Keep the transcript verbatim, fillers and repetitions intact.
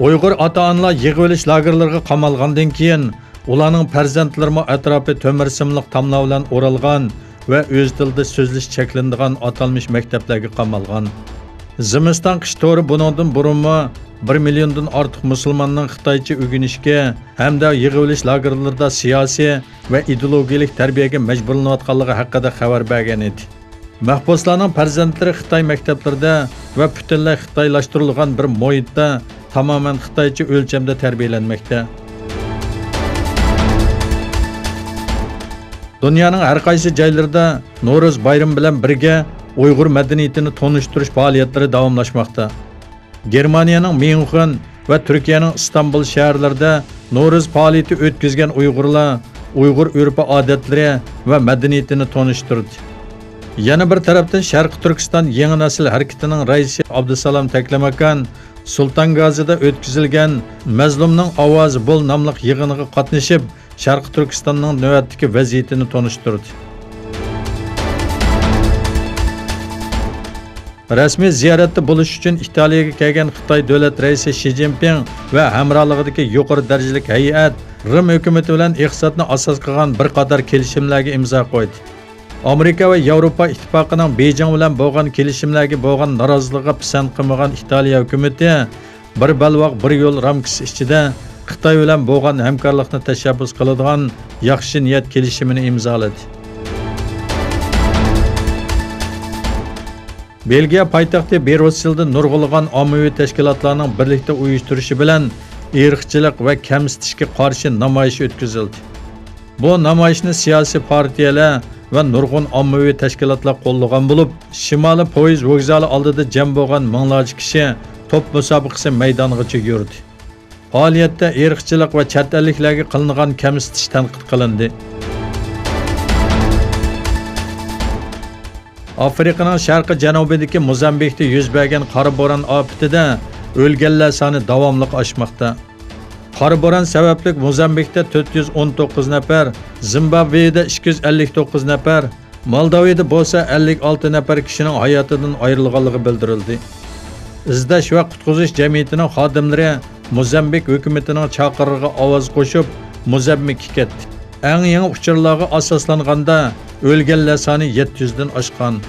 ئۇيغۇر ئاتا-ئانىلار يىغىۋېلىش لاگېرلىرىغا قامالغاندىن كېيىن، ئۇلارنىڭ پەرزەنتلىرىمۇ ئەتراپى تۆمۈر سىملىق تاملار بىلەن ئورالغان ۋە ئۆز تىلىدا سۆزلىشى چەكلىنىدىغان ئاتالمىش مەكتەپلەرگە قامالغان. زىمىستان قىش تورى بۇنىڭدىن بۇرۇنمۇ بىر مىليوندىن ئارتۇق مۇسۇلماننىڭ خىتايچە ئۆگىنىشكە ھەمدە يىغىۋېلىش لاگېرلىرىدا سىياسىي ۋە ئىدېئولوگىيەلىك تەربىيەگە مەجبۇرلىنىۋاتقانلىقى ھەققىدە خەۋەر بەرگەن ئىدى. مەھبۇسلارنىڭ پەرزەنتلىرى خىتاي مەكتەپلىرىدە ۋە پۈتۈنلەي خىتايلاشتۇرۇلغان بىر مۇھىتتا تامامەن خىتايچە ئۆلچەمدە تەربىيەلەنمەكتە. دۇنيانىڭ ھەر قايسى جايلىرىدا نورۇز بايرىمى بىلەن بىرگە ئۇيغۇر مەدەنىيىتىنى تونۇشتۇرۇش پائالىيەتلىرى داۋاملاشماقتا. گېرمانىيەنىڭ ميۇنخېن ۋە تۈركىيەنىڭ ئىستانبۇل شەھەرلىرىدە نورۇز پائالىيىتى ئۆتكۈزگەن ئۇيغۇرلار ئۇيغۇر ئۆرپ-ئادەتلىرى ۋە مەدەنىيىتىنى تونۇشتۇردى. يەنە بىر تەرەپتىن، شەرقىي تۈركىستان يېڭى نەسىل ھەرىكىتىنىڭ رەئىسى ئابدۇسالام تەكلىماكان سۇلتانگازىدا ئۆتكۈزۈلگەن مەزلۇمنىڭ ئاۋازى بول ناملىق يىغىنىغا قاتنىشىپ، شەرقىي تۈركىستاننىڭ نۆۋەتتىكى ۋەزىيىتىنى تونۇشتۇردى. رەسمىي زىيارەتتە بولۇش ئۈچۈن ئىتالىيەگە كەلگەن خىتاي دۆلەت رەئىسى شى جىنپىڭ ۋە ھەمراھلىقىدىكى يۇقىرى دەرىجىلىك ھەيئەت رىم ھۆكۈمىتى بىلەن ئىقتىسادنى ئاساس قىلغان بىر قاتار كېلىشىملەرگە ئىمزا قويدى. ئامېرىكا ۋە ياۋروپا ئىتتىپاقىنىڭ بېيجىڭ بىلەن بولغان كېلىشىملەرگە بولغان نارازىلىقىغا پىسەنت قىلمىغان ئىتالىيە ھۆكۈمىتى بىر بەلباغ، بىر يول رامكىسى ئىچىدە خىتاي بىلەن بولغان ھەمكارلىقنى تەشەببۇس قىلىدىغان ياخشى نىيەت كېلىشىمىنى ئىمزالىدى. بېلگىيە پايتەختى بىرۇسسېلدا نۇرغۇنلىغان ئاممىۋى تەشكىلاتلارنىڭ بىرلىكتە ئۇيۇشتۇرۇشى بىلەن ئىرقچىلىق ۋە كەمسىتىشكە قارشى نامايىش ئۆتكۈزۈلدى. بۇ نامايىشنى سىياسىي پارتىيەلەر ۋە نۇرغۇن ئاممىۋى تەشكىلاتلار قوللىغان بولۇپ، شىمالىي پويىز ۋوگزالى ئالدىدا جەم بولغان مىڭلارچە كىشى توپ مۇسابىقىسى مەيدانىغىچە يۈردى. پائالىيەتتە ئىرقچىلىق ۋە چەت ئەللىكلەرگە قىلىنغان كەمسىتىش تەنقىد قىلىندى. ئافرىقىنىڭ شەرقىي جەنۇبىدىكى موزامبىكتا يۈز بەرگەن قارا بوران ئاپىتىدە ئۆلگەنلەر سانى داۋاملىق ئاشماقتا. قارا بوران سەۋەبلىك موزامبىكتا تۆت يۈز ئون توققۇز نەپەر، زىمبابۋېدا ئىككى يۈز ئەللىك توققۇز نەپەر، مالداۋىدا بولسا ئەللىك ئالتە نەپەر كىشىنىڭ ھاياتىدىن ئايرىلغانلىقى بىلدۈرۈلدى. ئىزدەش ۋە قۇتقۇزۇش جەمئىيىتىنىڭ خادىملىرى موزامبىك ھۆكۈمىتىنىڭ چاقىرىقىغا ئاۋاز قوشۇپ، موزامبىككە كەتتى. ئەڭ يېڭى ئۇچۇرلارغا ئاساسلانغاندا، ئۆلگەنلەر سانى يەتتە يۈزدىن ئاشقان.